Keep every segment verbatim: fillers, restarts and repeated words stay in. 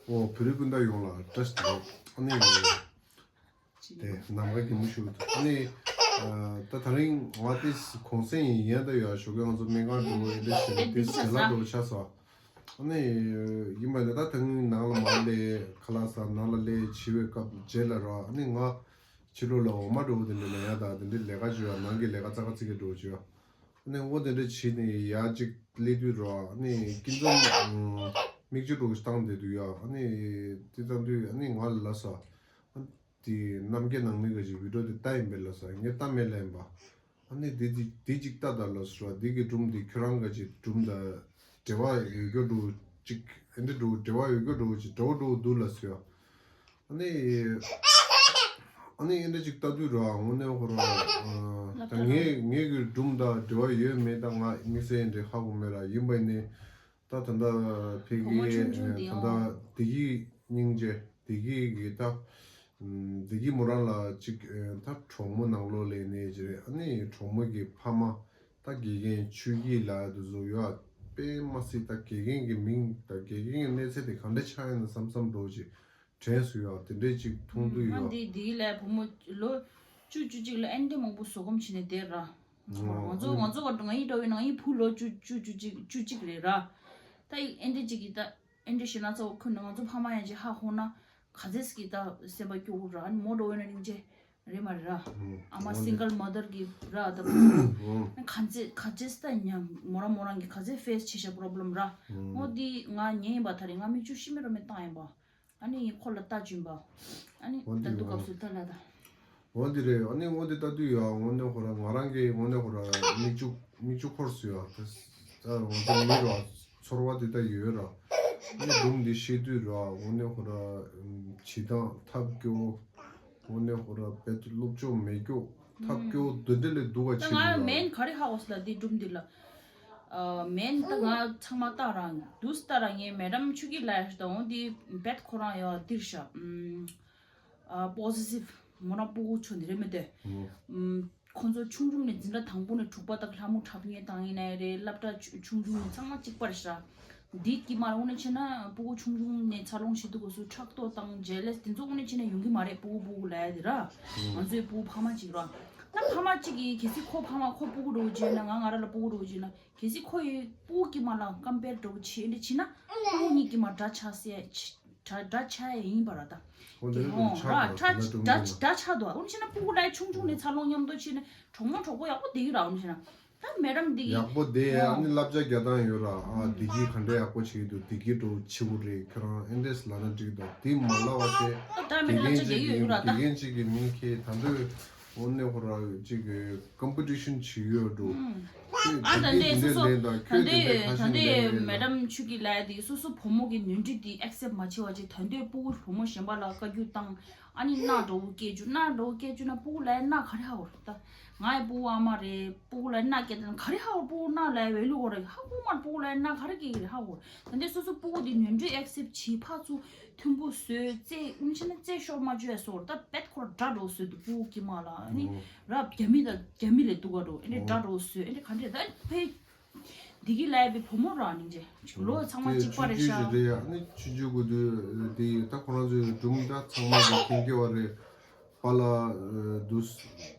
ཨོ་བོད་རིགས་སྤུན་ཟླ་ཡོངས་ལ་བཀྲ་ཤིས་བདེ་ལེགས། ཨ་ནི་དེ་ནམ་མཁའ་གི་མུ་ཤུ་ཨ་ནི་ད་ད་རིང་ང་དེ་གུང་སེང་ཡིན་ཡང་ད་ཡོད་ཞོགས་ཀས་ང་ཚོ་སྨན་ཁང་འགྲོ་བའི་དེ་ཞེ་ལ་དེ་ཞེ་ལ་འགྲོ་ཆགས་སོང་། ཨ་ནི་ཡིན་པ་ནི་ད་ད་ངའི་ནང་ལ་མ་སླེབས་ཁ་ལག་ཟ་ནང་ལ་སླེབས་བྱི་བའི་སྐབས་རྗེས་ལ་རོ་ཨ་ནི་ང་ཕྱི་ལོགས་ལ་འོ་མ་འགྲོ་བ་དེ་འདྲ་ལེན་ཡ་ད་དེ་འདྲ་ལས་ཀ་བྱོས་ཡ་ནང་གི་ལས་ཀ་ཙག་ཙིག་གི་འགྲོ་བྱོས་ཡ། ཨ་ནི་འོ་དེ་འདྲ་བྱས་ནས་ཡ་གཅིག་སླེབས་དུས་རོ་ཨ་ནི་སྐྱིད་འཛོམས་མིག་ཆུ་འགྲོ་བཏང་བསྡད་དུས་ཡ་ཨ་ནི་དེ་ལྟ་དུས་ཨ་ནི་ང་ལ་ལབ་སོང་། དེ་ནམ་རྒྱུན་ནང་མི་ག་ཅིག་བི་ཌིའོ་དེ་ལྟ་ཡིན་པས་ལབ་སོང་། ངས་ལྟ་མེད་ལབ་ཡིན་པ། ཨ་ནི་དེ་དེ་དེ་ཅིག་ལྟ་དང་ལབ་སོང་། དེ་གི་སྒྲུང་དེ་ཁྱོད་རང་ག་ཅིག་སྒྲུང་དང་འབྲེལ་བ་ཡོད་རྒྱུ་འགྲོ་ཅིག་ཨེ་འདྲ་འགྲོ་འབྲེལ་བ་ཡོད་རྒྱུ་འགྲོ་ཅིག་འདྲ་བོ་འགྲོ་འདུག་ལབ་སོང་། ཨ་ནི་ཨ་ནི་ཨེ་འདྲ་ཅིག་ལྟ་དུས་ར་དངོས་གནས་ཁོ་རང་ད་ངས་ངས་གི་སྒྲུང་དང་འབྲེལ་བ་ཡོད་མེད་ད་ང་དམིགས་བསལ་ཨེ་འདྲ་ཧ་གོ་མེད་ར། ཡིན་པ་ཡིན་ནི། ད་ད་ལྟ་ཕ་བུ་མོ་ཆུང་ཆུང་དེ་ད་ལྟ་ཨང་། བདེ་སྐྱིད་སྙིང་རྗེ་བདེ་སྐྱིད་ཀྱི་ད་བདེ་སྐྱིད་མོ་རང་ལ་ཅིག་ད་གྲོགས་མོ་ནང་ལོགས་ལས་ནས་ཅི་རེད། ཨ་ནི་གྲོགས་མོ་གི་ཕ་མ་ད་དགེ་རྒན་ཆོས་སྐྱིད་ལ་དུ་བཟོ་ཡོད་དཔེ་མ་སྲིད་ད་དགེ་རྒན་གྱི་མིང་ད་དགེ་རྒན་གྱི་གནས་ཚད་དེ་ག་འདྲ་ཆགས་ཡོད་ན་བསམ་བསམ་འགྲོ་ཅིག་དྲན་སོང་ཡོད་དེ་འདྲས་ཅིག་མཐོང་དུས་ང་ཡོད། འདི་འདིའི་ལས་བུ་མོ་ལོ་བཅུ་བཅུ་གཅིག་ལ་ཨེ་འདྲ་མང་པོ་བཟོ་སྒོམ་བྱས་ནས་བསྡད་ར། ང་ང་ཚོ་ང་ཚོ་བར་ང་ཡི་འདྲ་བའི་ནང་ཡི་བུ་ལོ་བཅུ་བཅུ་བཅུ་གཅིག་བཅུ་གཅིག་རེད་ར། ད་ཡི་ཨེ་འདྲ་ཅིག་གི་ད་ཨེ་འདྲ་ཞེ་ན་ཚ་བ་ཁུ་ན་ང་ཚོ་ཕ་མ་ཡང་ཅིག་ཧ་ཧོ་ན་ག་ཚེས་ཀྱི་ད་སེམས་པ་སྐྱོ་བོ་ར་ཨ་ནི་མོ་འདྲ་བའི་ནང་སྙིང་རྗེ་རེད་མ་རེད་ར། ཨ་མ་སིང་གལ་མ་དར་གི་ར་ད་བུ་ག་ཚེས་ག་ཚེས་ད་ཉམ་མོ་རང་མོ་རང་གི་ག་ཚེས་ཕེས་བྱེད་ཤ་པོ་རོ་བྷ་ལེམ་ར། ངོ་འདི་ང་ཉེ་ཡིན་པ་ད་རེད་ང་མིག་ཆུ་ཤི་མེ་རོ་མེ་བཏང་ཡིན་པ། ཨ་ནི་ཁོ་ལ་ལྟ་བྱིན་པ། ཨ་ནི་འོ་ད་འདི་འདུག་འོ་སྐབས་སུ་ལྟ་ལ་ད། འོ་འདི་རེད། ཨ་ནི་འོ་འདི་ལྟ་དུས་ཡ་དངོས་གནས་ཁོ་ར་ང་རང་གི་དངོས་གནས་ཁོ་ར་མིག་ཆུ་མིག་ཆུ་འཁོར་སོང་ཡ། ད་ད་འོ་འདི་མི་ར་ཚོར་བ་འདི་ལྟ་ཡོད་ར། ཨ་ནི་སྒྲུང་འདི་བཤད་དུས་ར་དངོས་གནས་ཁོ་ར་བྱེད་སྟངས་ཐབས་སྐྱོ། དངོས་གནས་ཁོ་ར་བེད་སློབ་སྦྱོང་མེད་སྐྱོ་ཐབས་སྐྱོ་འདི་འདྲ་ལས་སྡུག་ག་ད་བྱེད་ང་ཀྱི་ཡོད་མེན་ར། ག་རེ་ཧ་གོ་སོང་ལ་འདི་སྒྲུང་འདི་ལ། ཨ་མེན་ད་ང་ཚང་མ་ལྟ་རང་དུས་ལྟ་རང་ངའི་མེ་ཌམ་ཆུ་ཀི་ལ་ཡ་ཞིག་དང་འདི་བེད་ཁོ་རང་ཡོད་འདིར་ཤ་ཨ་པོ་ཟི་ཊིབ་མོ་རང་སྤུ་གུ་ཆུང་འདི་རེད་མི་འདོད། ཁོ་ཚོ་ཆུང་ཆུང་ནས་འཛིན་གྲྭ་དང་པོ་ནས་དྲུག་པ་དག་ལྷ་མོ་འཁྲབ་མཁན་བཏང་ཡིན་ནའི་རེད། སློབ་གྲྭ་ཆུ་ཆུང་ཆུང་ནས་ཚང་མ་གཅིག་པ་རེད་ཤག་འདི་དཀྱིལ་མ་ལ་དངོས་གནས་བྱས་ན་སྤུ་གུ་ཆུང་ཆུང་ནས་འཚར་ལོངས་བྱེད་དུས་སྐབས་སུ་ཕྲག་དོག་དང་ཇེ་ལེས་དེ་ཚོ་དངོས་གནས་བྱས་ན་ཡོང་གི་མ་རེད། སྤུ་གུ་སྤུ་གུ་ལབ་ཡ་དེ་ར། ང་ཚོའི་སྤུ་གུ་ཕ་མ་གཅིག་ར། ད་ཕ་མ་གཅིག་གིས་གལ་སྲིད་ཁོ་ཕ་མ་ཁོ་སྤུ་གུ་འདྲ་བོ་བྱས་ན་ང་ང་ར་ལ་སྤུ་གུ་འདྲ་བོ་བྱས་ན་གལ་སྲིད་ཁོ་ཡི་སྤུ་གུ་དཀྱིལ་མ་ལ་ཀམ་པེར་འདྲ་བོ་བྱས་འདྲ་བྱས་ན་སྤུ་གུ་གཉིས་དཀྱིལ་མ་འདྲ་ཆགས་སྲིད་ཡ་ཆ་འདྲ་འདྲ་ཆགས་ཡ་ཡིན་པ་ར་ད། ཧོ་དེ་ལ་དེ་ཧོ་ཆགས་ར་པ་ད་ཆ་ན་ཀྲུང་འདྲ་ཆགས་འདུག་འོ་ན་བྱས་ན་སྤུ་གུ་ལ་ཆུང་ཆུང་ནས་འཚར་ལོངས་མཉམ་དུ་བྱས་ནས་གྲོགས་མོ་གྲོགས་པོ་ཡག་པོ་བསྡད་ཀྱི་ར། འོ་ན་བྱས་ན་ད་མེ་ཌམ་འདི་ཡག་པོ་བསྡད་ཡ་ཧོ་ཨ་ནི་བསླབ་བྱ་རྒྱག་སྟངས་ཡོད་ར། ཨ་བདེ་སྐྱིད་ག་འདྲ་ཡག་པོ་བྱེད་ཀྱི་འདུག་བདེ་སྐྱིད་འགྲོ་ཆེ་བོ་རེད། ཁྱོད་རང་ཨེ་འདྲས་ལབ་ན་འགྲིག་འདུག་དེ་མ་ལབ་པ་བྱས་ད་མེ་ཌམ་དགེ་རྒན་ལབ་བྱ་ཅིག་གི་རྒྱག་ཡོད་ར་ད། དགེ་རྒན་ཅིག་གི་མིང་ཁྱེར་ད་འདོད། འོ་ནས་ཁོ་ར་ཅིག་གི་ཀམ་པི་ཊི་ཤན་བྱེད་ཡོད་འགྲོ། ཨ་ད་འདྲས་སོ་སོ་ད་འདྲས་ད་འདྲས་མེ་ཌམ་ཆུ་ཀི་ལབ་ཡ་དེ་སོ་སོ་བུ་མོ་གི་ནོར་འཁྲུལ་དེ་ཨེག་སེབ་མ་བྱེད་པ་ཅིག་ད་འདྲས་སྤུ་གུ་བུ་མོ་གཞན་པ་ལ་བཀའ་བཀྱོན་བཏང་ཨ་ནི་མནའ་འགྲོ་སྐད་རྒྱུ་མནའ་འགྲོ་སྐད་རྒྱུ་ན་སྤུ་གུ་ལ་མནའ་ག་རེ་ཧ་གོ་རེད་ད། ང་ཡི་སྤུ་གུ་ཨ་མ་རེད། སྤུ་གུ་ལ་མནའ་སྐད་ད་ག་རེ་ཧ་གོ་རེད། སྤུ་གུ་མནའ་ལ་ཝེ་ལུ་གོ་རེད་ཧ་གོ་མ་རེད། སྤུ་གུ་ལ་མནའ་ག་རེ་སྐད་ཀྱི་རེད་ཧ་གོ་རེད། ད་འདྲས་སོ་སོ་སྤུ་གུ་དེ་ནོར་འཁྲུལ་ཨེག་སེབ་བྱེད་ཕར་ཚུར་མཐུན་པོ་བཟོས་རྩེ་ཨུམ་ཆེ་ན་རྩེ་ཤོར་མ་བཅོས་སོ་ད་བེད་ཁོ་ར་དགྲ་འགྲོ་བཟོས་འདུག་སྤུ་གུ་དཀྱིལ་མ་ལ་ཨ་ནི་ཨོ། ར་རྒྱ་མི་དང་རྒྱ་མི་ལས་སྡུག་ག་འགྲོ་ཨ་ནི་ཨོ། དགྲ་འགྲོ་བཟོས་ཨ་ནི་ག་འདྲས་ད་ཕེ་འདི་གི་ལས་པའི་བུ་མོ་ར་ནིང་རྗེ་ལོ་ཚང་མ་གཅིག་པ་རེད་ཤག་དེ་ཆུང་ཆུང་རེད་ཡ་ཨ་ནི་ཆུང་ཆུང་གི་དུས་དེ་ད་ཁོ་རང་ཚོའི་སྒྲུང་ད་ཚང་མ་གི་མཁྱེན་གྱི་བ་རེད། པཱ་ལགས་དུས་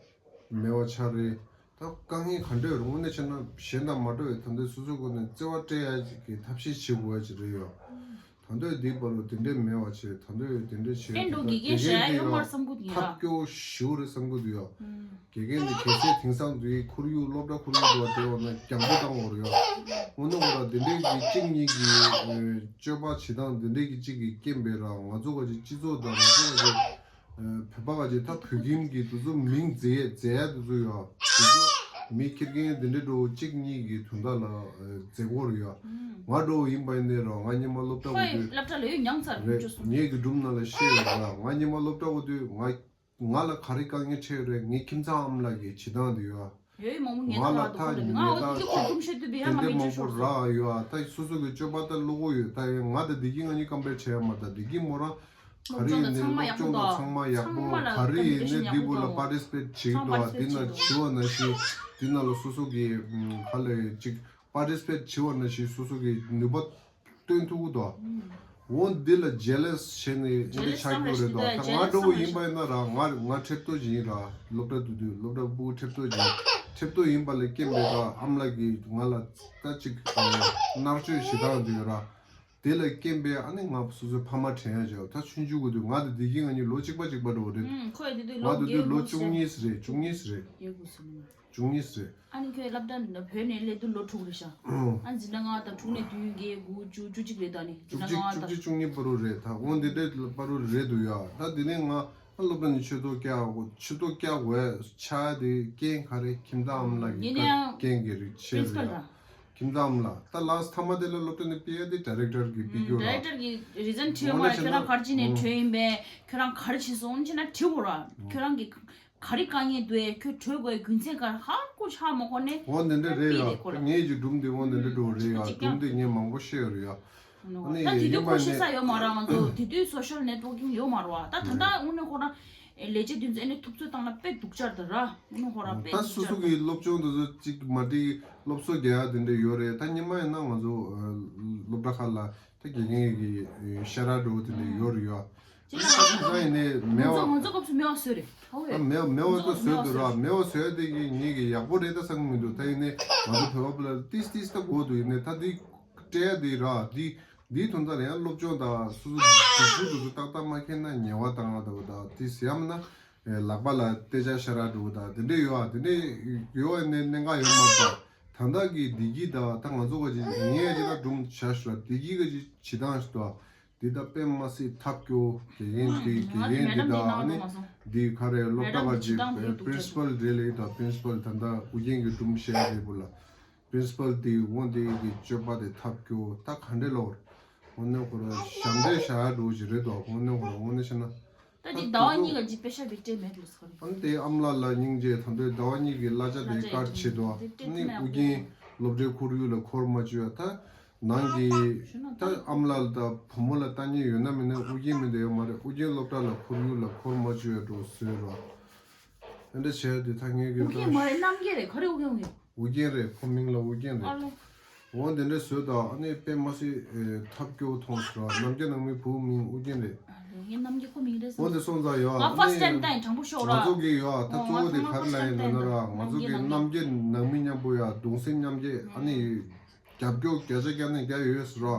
མེད་པ་ཆགས་རེད། ད་དཀའ་ངལ་ག་འདྲ་ཡོད་རུང་དངོས་གནས་བྱས་ན་གཞན་དང་མ་འདྲ་བའི་ད་ལྟའི་སོ་སོའི་སྒོ་ནས་བརྩེ་བ་སྤྲད་ཡ་ཅིག་གི་ཐབས་ཤེས་བྱེད་དགོས་ཡ་ཅིག་རེད་ཡོད། ད་ལྟའི་འདི་བར་དུ་དེ་འདྲས་མེད་པ་བྱས་ད་ལྟའི་འདི་འདྲས་བྱས་ཨེ་འགྲོ་དགེ་རྒན་ཞེ་ཡོད་མ་བསམ་གི་འདུག་ཡ་ཐབས་སྐྱོ་ཞུ་རེད་བསམ་གི་འདུག་ཡ། དགེ་རྒན་འདི་གལ་སྲིད་དེང་སང་འདི་ཁོར་ཡུག་སློབ་གྲྭ་ཁོར་ཡུག་འདུག་བ་དེ་བ་ན་རྒྱང་པོ་བཏང་བར་ཡོད། དངོས་གནས་བ་ལ་འདི་འདྲས་ཀྱི་གཅིག་གཉིས་ཀྱི་སྤྱོད་པ་བྱེད་སྟངས་འདི་འདྲས་ཀྱི་གཅིག་གི་རྐྱེན་པས་ར་ང་ཚོ་ག་ཅིག་སྤྱི་ཚོགས་དང་ང་ཚོ་ག་ཅིག་བོད་པ་ག་ཅིག་ད་བོད་ཁྱིམ་གྱི་དེ་ཚོ་མིང་རྫས་རྫས་དེ་ཚོ་ཡོད། དེ་ཚོ་མི་ཁྱེར་མཁན་དེ་འདྲའི་འགྲོ་གཅིག་གཉིས་ཀྱི་དོན་དག་ལ་རྫས་སྐོར་ཡོད། ང་འགྲོ་ཡིན་པ་ཡིན་ནའི་ར་ང་སྔོན་མ་སློབ་གྲྭ་འོ་དུས་སློབ་གྲྭ་ལ་ཡོད་མྱངས་ཚར་རེད། ངེད་ཀྱི་སྒྲུང་ནང་ལ་བཤད་ཡོད་ར་ང་སྔོན་མ་སློབ་གྲྭ་འོ་དུས་ང་ང་ལ་ག་རེ་དཀའ་ངལ་འཕྲད་ཡོད་རེད། ངའི་ཁྱིམ་ཚང་ཨ་མ་ལགས་ཀྱི་བྱེད་སྟངས་དེ་ཡོད། ཡོད་མང་པོ་ངས་ང་ལ་ཐག་ཐག་ཉེ་ང་འོ་ད་དེ་གི་ཁོ་ཀུམ་ཤེས་དུས་བེ་ཧ་མ་དེ་མི་མང་ཅོ་པོ་ཤོ་ར་ཡོད་ཨ། ད་སོ་སོ་གི་སྤྱོད་པ་ད་བློ་ཁོག་ཡོད། ད་ཡང་ང་ད་བདེ་སྐྱིད་ང་གཉིས་ཀམ་པེར་བྱས་ཡ་མ་ད་བདེ་སྐྱིད་མོ་རང་ག་རེ་ཡིན་ནའི་སློབ་སྦྱོང་དང་ཚང་མ་ཡག་པོ་ག་རེ་ཡིན་ནའི་འདི་བོ་ལ་པར་ཊི་སི་པེཊ་བྱེད་ཀྱི་འདུག་ཨ། འདི་ན་བྱི་བ་ན་ཤི་འདི་ན་ལ་སོ་སོ་གི་ཧ་ལས་ཅིག་པར་ཊི་སི་པེཊ་བྱི་བ་ན་ཤི་སོ་སོ་གི་ནུས་པ། སྟོན་ཐུབ་ཀྱི་འདུག་འོ་འདི་ལ་jealous་བྱས་ནས་འདི་ཆགས་ཀྱི་རེད་འདུག་ད་ང་འདྲ་བོ་ཡིན་པ་ཡིན་ན་ར་ང་ང་ཁྲེབ་ཏོ་ཅིག་ཡིན་ར། སློབ་གྲྭ་དུས་དུས་སློབ་གྲྭ་ཕྲུ་གུ་ཁྲེབ་ཏོ་ཅིག་ཡིན། ཁྲེབ་ཏོ་ཡིན་པ་ལས་རྐྱེན་པས་ད་ཨ་མ་ལགས་ཀྱིས་ང་ལ་ད་ཅིག་མནར་གཅོད་བྱེད་སྟངས་འདི་ཡོད་ར། དེ་ལ་རྐྱེན་པས་ཨ་ནི་ང་སོ་སོའི་ཕ་མ་དྲན་ཡ་བྱས། ད་ཆུང་ཆུང་གི་དུས་ང་དང་བདེ་སྐྱིད་ང་གཉིས་ལོ་གཅིག་པ་གཅིག་པ་འདྲ་བོ་རེད། ཁོས་དེ་དུས་ང་ལོ་དེ་དུས་ལོ་བརྒྱད་དགུ་བཅུ་གཉིས་རེད། བཅུ་གཉིས་རེད། བརྒྱད་དགུ་ཟེར་ནས། བཅུ་གཉིས་རེད། ཨ་ནི་ཁྱོད་སློབ་གྲྭ་ནས་བོད་ནས་སླེབས་དུས་ལོ་དྲུག་རེད་ཤག་ཨ་འཛིན་གྲྭ་ལྔ་དང་དྲུག་ནས་བདུན་བརྒྱད་དགུ་བཅུ་བཅུ་གཅིག་རེད། ད་ནི་འཛིན་གྲྭ་ལྔ་དང་། བཅུ་གཅིག་བཅུ་གཉིས་བར་དུ་རེད། ད་འོ་འདི་འདྲའི་བར་དུ་རེད་འདུག་ཡ། ད་དེ་ནས་ང་སློབ་གྲྭ་ནས་ཆེད་ཐོག་བསྐྱལ་ཆེད་ཐོག་བསྐྱལ་དགོས་ཆགས་དེ་རྐྱེན་ག་རེ་ཁྱིམ་ཚང་ཨ་མ་ལགས་ཀྱི་ཡིན་ན་ཡང་རྐྱེན་གྱིས་རེད་ཆེ་རེད་ཡ། ཁྱིམ་ཚང་ཨ་མ་ལགས་ད་ལགས་མཐའ་མ་དེ་ལ་སློབ་གྲྭ་ནས་སྤེལ་ཡ་དེ་ཌའི་རེག་ཊར་གྱིས་སྤེལ་རྒྱུ་ར། ཌའི་རེག་ཊར་གྱིས་རི་ཛན་བྲིས་ཡོད་མ་རེད། ཁྱོད་རང་ག་རེ་བྱས་ནས་བྲོས་ཡིན་པས། ཁྱོད་རང་ག་རེ་བྱས་སོང་བྱས་ན་བྲིས་དགོས་ར། ཁྱོད་རང་གི་ག་རེ་དཀའ་ངལ་འདུག་ཨེ། ཁྱོད་བྲོས་དགོས་རྒྱུ་མཚན་ག་རེ་ཧ་གོ་ཆགས་མ་གོ་ནས། འོ་འདི་འདྲ་རེད་ཡ། ངས་ཀྱི་སྒྲུང་འདི་འོ་འདི་འདྲ་འགྲོ་རེད་ཡ། སྒྲུང་འདི་ངས་མང་པོ་བཤད་ཡོད་རེད་ཡ། ཨ་ནི་ད་དེ་དུས་ཁོ་ཤེས་ས་ཡོད་མ་རེད། ང་ཚོ་དེ་དུས་སོ་ཤལ་ནེཊ་ཝོར་ཀིང་ཡོད་མ་རེད་བ། ད་ད་ལྟ་དངོས་གནས་ཁོ་རང་ལས་བྱེད་དེ་ཚོ་ཨ་ནི་ཐུབ་ཚོད་བཏང་ན་དཔེ་སྡུག་ཅག་འདུག་ར། དངོས་གནས་ཁོ་རང་དཔེ་ད་སྡུག་སོ་ཅག་སོ་གི་སློབ་སྦྱོང་དེ་ཚོ་གཅིག་མ་འགྲིག་སློབ་གསོ་རྒྱག་ཡ་དེ་འདྲ་ཡོད་རེད། ད་སྔོན་མ་ཡིན་ན་ང་ཚོ་སློབ་གྲྭ་ཁག་ལ། ད་དགེ་རྒན་གྱི་ཤ་ར་འགྲོ་དེ་འདྲ་ཡོད་རེད་ཡ། ཅི་ལ་ད་ཡིན་ནའི་མེད་བ། ང་ཚོ་ང་ཚོ་སྐབས་སུ་མེད་བ་བཟོས་རེད། ཧ་གོ་ཡ། ད་མེད་མེད་བ་ད་བཟོས་འདུག་ར། མེད་བ་བཟོས་དེ་གི་ངེད་ཀྱི་ཡག་པོ་རེད་ད་བསམ་གི་མི་འདུག་ད་ཡིན་ནའི་ང་ཚོ་བོད་པ་ལ་ཏིས་ཏིས་ད་གོ་འདུག་ཡིན་ནའི་ད་འདི་སྤྲད་དེ་ར་འདི་འདིའི་དོན་དག་ལ་ཡང་སློབ་སྦྱོང་དང་སོ་སོ་སྒྲུབ་ཚུལ་དེ་ཚོ་ཏག་ཏག་མ་མཁྱེན་ན་ཉེས་པ་བཏང་ང་ད་བ་ད་ཏིས་ཡང་མིན་ན་ལག་པ་ལ་ཏེ་ཅག་ཤ་ར་འགྲོ་ད་དེ་འདྲས་ཡོད་ཨ། དེ་འདྲས་ཡོད་ཨ་ནི་གནད་འགག་ཡོད་མ་རེད། ད་ད་ལྟ་གི་བདེ་སྐྱིད་དང་ད་ང་ཚོ་ག་ཅིག་ངས་ཅི་ད་སྒྲུང་བྱ་ཞུ་ལ་བདེ་སྐྱིད་ག་ཅིག་བྱེད་སྟངས་ཞིག་ད། འདི་ད་དཔེ་མ་སྲིད་ཐབས་སྐྱོ་དགེ་རྒན་འདི་དགེ་རྒན་འདི་ད་ཨ་ནི་འདི་ག་རེ་སློབ་གྲྭ་བ་ཅིག་པི་རིན་སི་པལ་རེད་ལེ། ད་པི་རིན་སི་པལ་ད་ད་ཨུ་རྒྱན་གྱི་སྒྲུང་བཤད་རེད་བུ་ལ། པི་རིན་སི་པལ་འདི་འོ་འདི་གི་སྤྱོད་པ་དེ་ཐབས་སྐྱོ་ད་ག་འདྲས་ལོར་འོ་ནས་ཁོ་ར་ཞབས་འདྲེན་བྱ་འགྲོ་ཞིག་རེད་དོ། འོ་ནས་ཁོ་ར་འོ་ནས་བྱས་ན། ད་འདི་ཟླ་བ་གཉིས་ཀ་ཅིག་པེ་ཤ་བི་སྤྲད་མེད་འགྲོ་ས་རེད། ཨ་ནི་དེ་ཨ་མ་ལགས་ལ་སྙིང་རྗེ་ད་འདོད་ཟླ་བ་གཉིས་ཀྱི་གླ་ཆ་དེ་བཀར་བྱེད་དོ། ཨ་ནི་ཨུ་རྒྱན་སློབ་གྲྭའི་ཁོར་ཡུག་ལ་འཁོར་མ་བཅུག་ཡ་ད། ནང་གི་ད་ཨ་མ་ལགས་དང་བུ་མོ་ལ་ལྟ་ཉེས་ཡོད་ན་མིན་ན་ཨུ་རྒྱན་མི་འདྲ་ཡོད་མ་རེད། ཨུ་རྒྱན་སློབ་གྲྭ་ལ་ཁོར་ཡུག་ལ་འཁོར་མ་བཅུག་ཡ་འགྲོ་བཟོས་རོགས། ཨ་འདྲ་བྱས་ཏེ་ད་ངས་ཨུ་གི་རྒྱན་མ་རེད་རྣམ་རྒྱལ་རེད། ག་རེ་ཨུ་རྒྱན་ཨུ་རྒྱན། ཨུ་རྒྱན་རེད། ཁོ་མིང་ལ་ཨུ་རྒྱན་རེད། ཨ་ལོ། འོ་འདི་འདྲ་བཟོས་དང་ཨ་ནི་དཔེ་མ་སྲིད་ཐབས་སྐྱོ་མཐོང་སོང་། རྣམ་རྒྱལ་ནང་མི་བུ་མིང་ཨུ་རྒྱན་རེད། ཨ་ལོ་ངའི་རྣམ་རྒྱལ་ཁོ་མིང་རེད་འོ་འདི་སོང་ཙང་ཡོད་ང་ཨ་ཕར་སི་ཊའིམ་ནི་ལྟ་ཡིན། དྲང་པོ་ཤོད་ར། ང་ཚོ་གི་ཡོད་ད་གཙོ་བོ་དེ་ག་རེ་ལ་ཡིན་ལབ་ན་ར་ང་ཚོ་གི་རྣམ་རྒྱལ་ནང་མི་མཉམ་པོ་ཡ་གདུང་སེམས་མཉམ་སྐྱེད་ཨ་ནི། རྒྱབ་སྐྱོར་བརྒྱ་ཆ་བརྒྱ་ནས་བརྒྱ་ཡོད་ཟེར་རོ།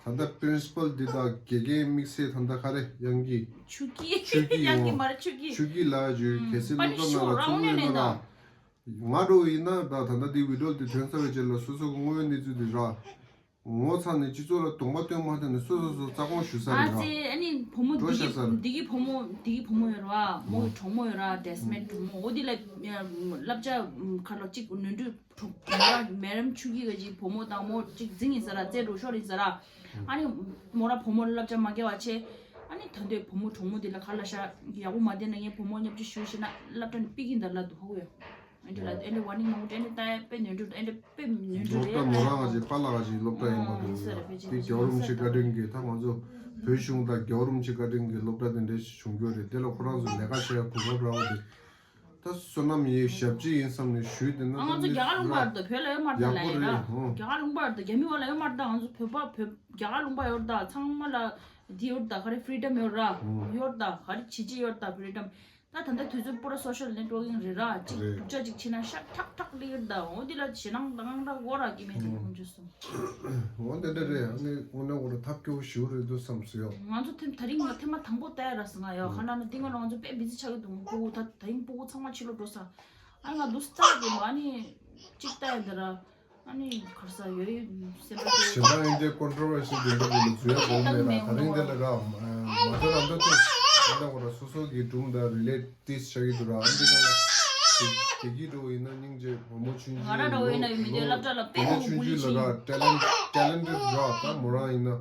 ད་ལྟ་པི་རིན་སི་པལ་འདི་དང་དགེ་རྒན་དམིགས་བསལ་ད་ལྟ་ག་རེ་དབྱངས་སྐྱིད། ཆོས་སྐྱིད། ཆོས་སྐྱིད་དབྱངས་སྐྱིད་ཡོང་། མ་རེད་ཆོས་སྐྱིད། ཆོས་སྐྱིད་ལགས་ཀྱི་གལ་སྲིད་སློབ་གྲྭ་ནང་ལ་ཚོགས་ཡོད་ན་ར། ང་འདྲ་བོ་ཡིན་ན་ད་ད་ལྟ་འདི་བི་ཌི་ཡོ་འདི་ཐོན་ཚར་བའི་རྗེས་ལ་སོ་སོ་གི་དངོས་ཡོད་གནས་ཚུལ་འདི་ར། ངོ་ཚ་ནས་སྤྱི་ཚོགས་ལ་གདོང་པ་སྟོན་མ་ཐུབ་ནས་སོ་སོ་སོ་རྩ་དགོངས་ཞུ་ས་རེད་ར། ཨ་ཙི་ཨ་ནི་བུ་མོ་འགྲོ་བསྡད་ས་རེད། འདི་གི་བུ་མོ་འདི་གི་བུ་མོ་ཡོད་ར་བ། མོ་གི་གྲོགས་མོ་ཡོད་ར་ཌེ་སི་མེད་གྲོགས་མོ་འོ་འདི་ལ་བསླབ་བྱ་ཁ་ལོ་གཅིག་ནོར་འཁྲུལ་གྲོགས་མོ་ར་མེ་རམ་ཆུ་སྐྱིད་ག་ཅིག་བུ་མོ་དང་མོ་གཅིག་འཛིང་ཡིན་ས་ར་རྩེ་འགྲོ་ཤོར་ཡིན་ས་ར། ཨ་ནི་མོ་ར་བུ་མོ་ལ་བསླབ་བྱ་མ་སྐྱེལ་བ་བྱས། ཨ་ནི་ད་འདོད་བུ་མོ་གྲོགས་མོ་འདི་ལ་ག་ལ་ཤ་ཡག་པོ་མ་བསྡད་ན་ངའི་བུ་མོ་བརྙས་བཅོས་ཞུས་ཤེ་ན་སློབ་གྲྭ་ནས་ཕུད་ཀྱིན་ད་ལ་འདུག་ཧ་གོ་ཡ། ཨེ་འདྲ་ལ་ཨེ་འདྲ་ཝར་ནིང་མང་པོ་ཨེ་འདྲ་ད་དཔེ་ནོར་འཁྲུལ་ཨེ་འདྲ་དཔེ་ནོར་འཁྲུལ་སློབ་གྲྭ་མོ་རང་ག་ཅིག་པཱ་ལགས་ག་ཅིག་སློབ་གྲྭ་ཡིན་པ་འདུག་ཡ། དེ་རྒྱལ་བ་རིན་པོ་ཆེ་བཀའ་དྲིན་གྱིས་ད་ང་ཚོ་བོད་གཞུང་དང་རྒྱལ་བ་རིན་པོ་ཆེ་བཀའ་དྲིན་གྱིས་སློབ་གྲྭ་དེ་འདྲ་ཞིག་བྱུང་རྒྱུ་རེད། དེ་ལ་ཁོ་རང་ཚོ་ལས་ཀ་བྱེད་ཡ་གོ་སྐབས་རག་པ་དེ། ད་བསོད་ནམས་ཡི་ཞབས་ཕྱི་ཡིན་བསམ་ནས་ཞུས་དེ་ན་ང་ཚོ་རྒྱ་གར་ལུང་པ་རེད་ད། བོད་ལ་ཡོད་མ་རེད་ད་ལ་ཡིན་ན། ཡག་པོ་རེད། ཧོ། རྒྱ་གར་ལུང་པ་རེད་ད། རྒྱ་མི་བ་ལ་ཡོད་མ་རེད་ད། ང་ཚོ་བོད་པ་བོད་རྒྱ་གར་ལུང་པ་ཡོད་རེད་ད། ཚང་མ་ལ་འདི་ཡོད་རེད་ད། ག་རེ་ཕི་རི་ཌམ་ཡོད་རེད་ད། ཡོད་རེད་ད། ག་རེ་བྱེད་ཅི་ཡོད་རེད་ད་ཕི་རི་ཌམ། ད་ད་ལྟ་དུས་ཚོད་པོ་ར་སོ་ཤལ་ནེཊ་ཝོར་ཀིང་རེད་ར། ཅིག་རེད། སྡུག་ཅག་ཅིག་བྱེད་ན་ཤ་ཁྲག་ཁྲག་སླེབས་ཡོད་རེད་ད། འོ་འདི་ལ་ཞེད་སྣང་དང་དངངས་སྐྲག་དགོས་ར་སྐྱེ་མེད་དེ་ཁོང་ཚོས་སོང་། འོ་འདི་འདྲ་རེད། ཨ་ནི་དངོས་གནས་ཁོ་ར་ཐབས་སྐྱོ་བོ་ཞིག་རེད་འདུག་བསམ་སོང་ཡོད། ང་ཚོ་ཐེམ་ད་རིང་ང་ཐེངས་མ་དང་པོ་ལྟ་ཡ་ར་སོང་ང་ཡོད། ཧ་ན་ན་འདི་ང་ལ་ང་ཚོ་དཔེ་བི་ཛི་ཆགས་ཀྱི་འདུག་སྤུ་གུ་ད་ད་རིང་སྤུ་གུ་ཚང་མ་ཕྱི་ལོགས་འགྲོ་ས། ཨ་ང་འདུག་སེ་ལྟ་གི་མ་ནི་གཅིག་ལྟ་ཡ་འདི་ར། ཨ་ནི་གར་ས་ཡོད་ཡོད་སེམས་པ་སྐྱོ། གཞན་དག་ཡིན་ཏེ་ཀོན་ཊོ་བར་ཤལ་འདི་འདྲ་བོ་ལ་འཛུལ་ཡ་དགོས་མེད་ར། ད་རིང་འདི་ལ་ར་མ་ཐོ་ར་འདི་ཐོ་འདི་འདྲ་བོ་ར་སོ་སོ་གི་སྒྲུང་དང་རི་ལེ་ཊིབ་བྱ་གི་འདུག་ར། ཨ་འདི་ག་ལ་དེ་དེ་གི་འགྲོ་ཡིན་ན་སྙིང་རྗེ་བུ་མོ་ཆུང་ཆུང་ང་ར་འདྲ་བོ་ཡིན་ན་ཡོད་མི་འདུག་སློབ་གྲྭ་ལ་དཔེ་བུ་མོ་ཆུང་ཆུང་ལ་ར་ཊེ་ལེན་ཊེ་ལེན་ཊེཌ་ར། ད་མོ་རང་ཡིན་ན།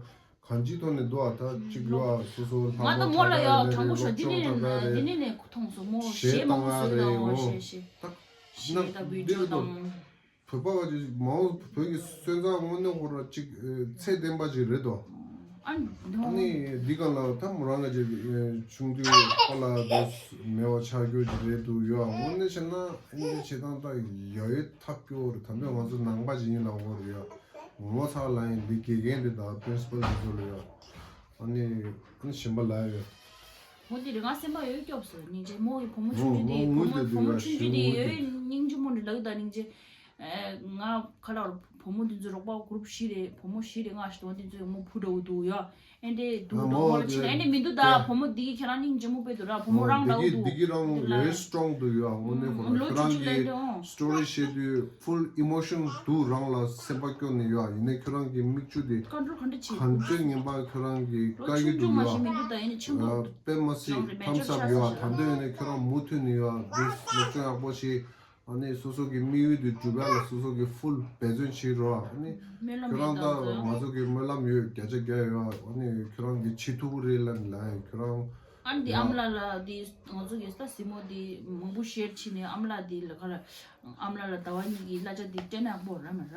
གང་ཅིའི་ཐོག་ནས་འདུག་ཨ། ད་ཅིག་ཡོད་ཨ། སོ་སོ་ལྷག་མ་ང་ད་མོ་ལ་ཡ་དྲང་པོ་ཤོད། འདི་ནས་འདི་ནས་ནས་མཐོང་སོང་མོ་གཞས་གཏོང་ཡ་རེད། འོ་གཞས་གཞས་ད་ཞེས་ད་བི་ཌི་ཡོ་དང་། ད་བོད་པ་བ་ཅིག་མ་འོངས་བོད་ཀྱི་སོན་རྩ་དངོས་གནས་ཁོ་ར་ཅིག་ཚད་ལྡན་པ་ཅིག་རེད་དོ། ཨ་ནི་འདི་གང་ལ་ད་མོ་རང་ང་ཅིག་ཆུང་དུས་པཱ་ལགས་དེ་མེད་པ་ཆགས་རྒྱུ་ཅིག་རེད་འདུག་ཡོད་ཨ། དངོས་གནས་བྱས་ན་ཨ་ནི་བྱེད་སྟངས་ད་ཡ་ཡོད་ཐབས་སྐྱོ་རེད། ད་འདོད་ང་ཚོ་ནང་པ་ཅིག་ཡིན་ལ་འོ་རེད་ཡ། ངོ་ཚ་ལ་ཡིན་འདི་དགེ་རྒན་འདི་དང་པི་རིན་སི་པལ་འདི་ཚོ་ལ་ཡོད། ཨ་ནི་ཨ་ནི་གཞན་པ་ལ་ཡོད། མོ་འདི་རེ་ང་སེམས་པ་ཡོད་སྐྱོབ་སོ་སྙིང་རྗེ། མོ་གི་བུ་མོ་ཆུང་ཆུང་འདི་བུ་མོ་བུ་མོ་ཆུང་ཆུང་འདི་ཡོད་སྙིང་རྗེ། མོ་འདི་ལག་དང་སྙིང་རྗེ། ང་ཁ་ལག་བུ་མོ་འདི་ཚོ་རོགས་པ་གུ་རུབ་བཞི་རེད། བུ་མོ་བཞི་རེད། ང་ཞིག་དང་འདི་ཚོ་མོ་བུ་འདྲ་བོ་འདུག་ཡ། ཨེ་འདྲས་འདུག་འགྲོ་མོ་ལ་ཕྱིན་ཨེ་འདྲས་མི་འདུག་ད་བུ་མོ་འདི་གི་ཁྱེད་རང་སྙིང་རྗེ་མོ་དཔེ་འདུག་ར། བུ་མོ་རང་འདྲ་བོ་འདུག་འདི་གི་རང་very strong་འདུག་ཡ། དངོས་གནས་ཁོ་ལོ་ཁྱེད་རང་གི་story་བཤད་དུས་full emotion་འདུག་རང་ལ་སེམས་པ་སྐྱོ་ནས་ཡ། ཡིན་ནའི་ཁྱོད་རང་གི་མིག་ཆུ་དེ་ཀ་འགྲོ་ག་འདྲ་བྱེད་ག་འདྲ་ངན་པ་ཁྱོད་རང་གི་ལོ་ཀ་གི་ཆུང་ཆུང་འདུག་མ་ཡ། ཞིག་མི་འདུག་ད་ཡིན་ནའི་ཆེན་པོ་དཔེ་མ་སྲིད་thumbs up་ཡ། ད་འདོད་ཡིན་ནའི་ཁྱོད་རང་མུ་མཐུད་ནས་ཡ་འདི་སློབ་སྦྱོང་ཡག་པོ་ཞིག་ཨ་ནི་སོ་སོ་གི་དམིགས་ཡུལ་དེ་འགྲུབ་ཡ་ལ་སོ་སོ་གི་full་འབད་བརྩོན་བྱེད་རོགས། ཨ་ནི་སྨོན་ལམ་ཁྱོད་རང་ཡོད་ད་ད་ང་ཚོ་གི་སྨོན་ལམ་ཡོད་བརྒྱ་ཆ་བརྒྱ་ཡོད། ཨ་ནི་ཁྱོད་རང་གི་བྱེད་ཐུབ་ཀྱི་རེད་ལབ་ནི་ལབ་ཡིན་ཁྱོད་རང་། ཨ་ནི་འདི་ཡ། ཨ་མ་ལགས་ལ་འདི་ང་ཚོ་གི་ས་སྲིན་མོ་འདི་མང་པོ་ཤེར་བྱས་ནས་ཨ་མ་ལགས་འདི་ལ་ཁ་ལ་ཨ་མ་ལགས་ལ་ཟླ་བ་གཉིས་ཀྱི་གླ་ཆ་འདི་སྤྲད་ན་ཡག་པོ་ར་མ་ར།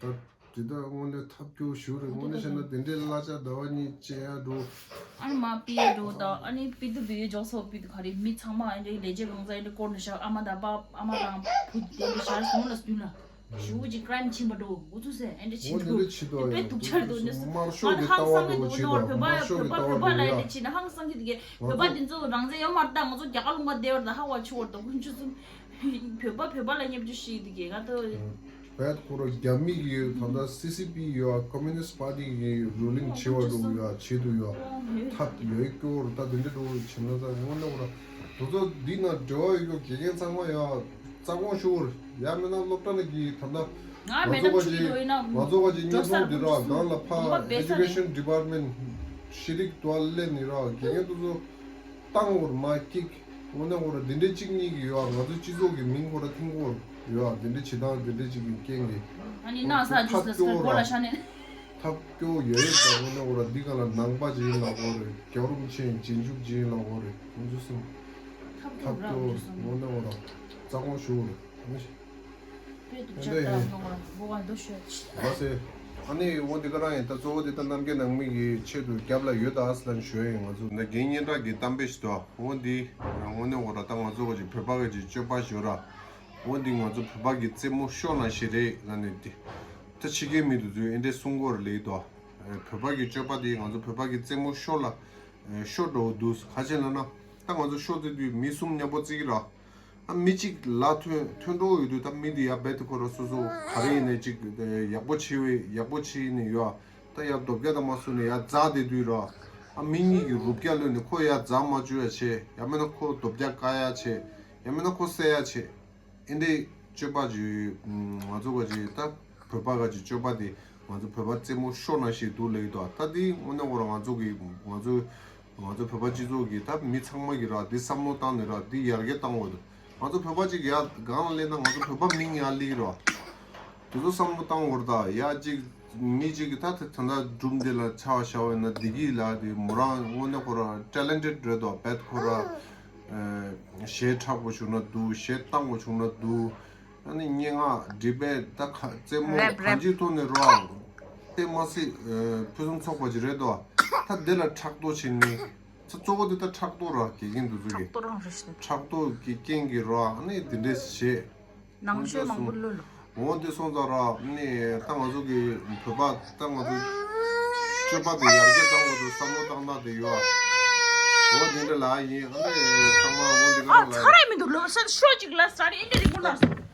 ད། དེ་དག་དངོས་གནས་ཐབས་སྐྱོ་ཞུ་རེད། དངོས་གནས་བཤད་ན་དེ་འདྲའི་གླ་ཆ་ཟླ་བ་གཉིས་བཅད་ཡ་འགྲོ། ཨ་ནི་མ་པི་ཡ་འགྲོ་དང་ཨ་ནི་པི་ཏུ་པི་ཡ་འཇོག་སོགས་པི་ཏུ་ག་རེ་མི་ཚང་མ་ཨ་འདྲའི་ལས་བྱེད་གང་ཚ་ཨ་འདྲའི་སྐོར་ནས་ཤག་ཨ་མ་དང་པ་ཨ་མ་དང་བུ་དེ་འདྲ་ཤར་སོང་ལ་སྟུན་ལ་ཞུ་ཅིག་crime་ཕྱིན་པ་འགྲོ་འུ་ཚུགས་སེ་ཨ་འདྲ་ཕྱིན་འགྲོ་དཔེ་སྡུག་ཆར་འདུག་ནི་སུ་དམར་ཤོག་གི་ལྟ་བ་འགྲོ་བྱེད་དོ། དམར་ཤོག་གི་ལྟ་བ་འགྲོ་བྱེད་དོ། བོད་པ་དེ་ཚོ་ང་ཚོ་བོད་པ་ལ་ཉེབ་ཅུ་ཤི་དེ་གས་ང་ད་བོད་པ་བོད་པ་ལ་ཉེབ་ཅུ་ཤི་དེ་གས་ང་ད། བལ་ཁོ་ར་རྒྱ་མི་གི་ད་ལྟ་སི་སི་པི་ཡོད། Communist Party་གི་ruling་བྱེད་པ་འགྲོ་ཡོད། བྱེད་དུ་ཡོད། ཐབས་ཡོད་སྐྱོ་བོར་ད་དེ་འདྲ་འགྲོ་བྱེད་ན་ད་དངོས་གནས་བོར་དུ་ཚོ་འདི་ན་འབྲེལ་བ་ཡོད་སྐྱོ་དགེ་རྒན་ཚང་མ་ཡོད། རྩ་དགོངས་ཞུ་བོར་ཡ་མེད་ན་སློབ་གྲྭ་ལ་གི་ད་ལྟ་ང་ཚོ་བ་ཅི་ང་ཚོ་བ་ཅི་བརྙན་ཐུང་འདི་ར་གང་ལ་ཕ་Education Department་ཤི་རིག་དུ་བ་ལེ་ནི་ར་དགེ་རྒན་དུ་ཚོ། བཏང་བར་མ་སྐྱིད། དངོས་གནས་ཁོ་ར་འདི་འདྲའི་གཅིག་གཉིས་ཀྱི་ཡོད་ང་ཚོའི་སྤྱི་ཚོགས་ཀྱི་མིང་ཁོ་ར་ཐིང་གོར་ཡོད་འདི་འདྲའི་བྱེད་སྟངས་འདི་འདྲའི་གཅིག་གི་རྐྱེན་གྱིས། ཨ་ནི་ཁོ་ན་ས་ཐབས་ཇུས་ལ་སྐྱོ་སྐོར་ར་ལ་ཤ་ནས། ཐབས་སྐྱོ་ཡོད་ཡོད་ད་དངོས་གནས་ཁོ་ར་འདི་ག་ལ་ནང་པ་ཅིག་ཡིན་ལ་གོ་རེད། རྒྱལ་བ་རིན་པོ་ཆེ་རྗེས་འཇུག་ཅིག་ཡིན་ལ་གོ་རེད། ཁོང་ཚོ་སེམས་ཐབས་སྐྱོ་ར་ཐབས་སྐྱོ་ཁོང་ཚོ་སེམས་དངོས་གནས་ཁོ་ར་རྩ་དགོངས་ཞུ་རེད། དཔེ་དུ་ཆ་ད་མ་བ་བ་འདུ་ཤོད། ཨ་སེ། ཨ་ནི་འོ་འདི་ག་རང་ཡིན་ད་གཙོ་བོ་འདི་ད་རྣམ་རྒྱལ་ནང་མི་གི་ཆེད་དུ་རྒྱབ་ལ་ཡོད་ད་ཨ་སི་ལན་ཞུ་ཡ་ཡིན། ང་ཚོ་ན་རྒན་སྙན་གྲགས་ཀྱི་གཏམ་དཔེ་ཞིག་འདུག་འོ་འདི་དངོས་གནས་འོ་ར་ད་ང་ཚོ་ག་ཅིག་བོད་པ་ག་ཅིག་སྤྱོད་པ་ཞོ་ར། འོ་འདི་ང་ཚོ་བོད་པ་གི་རྩེད་མོ་ཤོ་ན་ཞིག་རེད་ལ་ནི་འདི། ད་ཕྱི་རྒྱལ་མི་དུ་ཚོས་ཨེ་འདྲས་གསུང་གོ་ར་ལེགས་འདུག་བོད་པ་གི་སྤྱོད་པ་འདི་ང་ཚོ་བོད་པ་གི་རྩེད་མོ་ཤོ་ལ་ཤོ་འགྲོ་འདུག་ག་ཅི་ལ་ན་ད་ང་ཚོ་ཤོ་རྩེ་དུས་མི་གསུམ་མཉམ་པོ་རྩེ་གི་ར། ཨ་མི་གཅིག་ལ་ཐོན་ཐོན་འགྲོ་ཡོད་དུས་ད་མི་འདི་ཡ་རྦད་དེ་ཁོ་ར་སོ་སོ་ག་རེ་ཡིན་ནའི་གཅིག་ཡག་པོ་བྱེད་བས་ཡག་པོ་བྱེད་ནས་ཡོད། ད་ཡ་རྡོ་བརྒྱ་དང་མ་སུ་ནས་ཡ་རྫ་དེ་དུས་ར། ཨ་མི་གཉིས་ཀྱི་རུབ་བརྒྱ་ལོན་ནས་ཁོ་ཡ་རྫ་མ་བཅུ་ཡ་བྱེད། ཡ་མེད་ན་ཁོ་རྡོ་བརྒྱ་བཀག་ཡ་བྱེད། ཡ་མེད་ན་ཁོ་བསད་ཡ་བྱེད། ཨེ་འདྲའི་སྤྱོད་པ་ཅིག་ང་ཚོ་ག་ཅིག་ད་བོད་པ་ག་ཅིག་སྤྱོད་པ་དེ་ང་ཚོ་བོད་པ་རྩེད་མོ་ཤོར་ན་ཞིག་འདུག་ལེགས་འདུག་ད་དེ་དངོས་གནས་ཁོ་ར་ང་ཚོ་གི་ང་ཚོ་ང་ཚོ་བོད་པ་སྤྱི་ཚོགས་ཀྱི་ད་མི་ཚང་མ་གི་ར་འདི་བསམ་བློ་བཏང་ནས་ར་འདི་ཡར་རྒྱས་བཏང་དགོས་འདུག་ང་ཚོ་བོད་པ་ཅིག་ཡར་སྒང་ལ་སླེབས་ན་ང་ཚོ་བོད་པ་མིང་ཡར་སླེབས་ཀྱི་ར། དེ་ཚོ་བསམ་བློ་བཏང་དགོས་རེད་ད། ཡ་ཅིག་མི་ཅིག་གི་ད་ད་ད་ལྟ་སྒྲུང་འདི་ལ་ཆ་བཞག་པ་ཡིན་ན་བདེ་སྐྱིད་ལགས་དེ་མོ་རང་དངོས་གནས་ཁོ་ར་ཊེ་ལེན་ཊེཌ་རེད་དོ། རྦད་ཁོ་ར་གཞས་འཁྲབ་དགོས་བྱུང་ན་འདུག་གཞས་བཏང་དགོས་བྱུང་ན་འདུག་ཨ་ནི་སྙན་ངག་འབྲི་དཔེ་ད་ག་རྩེད་མོ་རེབ་གང་རེབ་ཅིའི་ཐོག་ནས་རོགས་དཔེ་མ་སྲིད་ཕུན་སུམ་ཚོགས་པ་ཅིག་རེད་དོ། ད་འདི་ལ་ཕྲག་དོག་བྱེད་ནི་ད་གཙོ་བོ་འདི་ད་ཕྲག་དོག་ར་དགེ་རྒན་འདི་ཚོ་གི་ཕྲག་དོག་རང་རེད་ཤི། ཕྲག་དོག་གི་རྐྱེན་གྱིས་རོགས་ཨ་ནི་འདི་འདྲས་བྱེད། ནང་ཆོས་མང་པོ་བླུ་ལོ། འོ་འདི་སོང་ཙང་ར་ནི་ད་ང་ཚོ་གི་བོད་པ་ད་ང་ཚོ་སྤྱོད་པ་དེ་ཡར་རྒྱས་བཏང་དགོས་འདུག་བསམ་བློ་བཏང་སྟངས་དེ་ཡོད། འོ་འདི་འདྲ་ལ་ཡིན་ཨ་ནི་ཚང་མ་འོ་འདི་ག་ཨ་རང་ལ་ཚ་ར་མི་འདུག་ལོ་སར་ཤོ་ཅིག་ལ་སར་ཨིན་འདྲ་རིང་པོ་ན་སོང་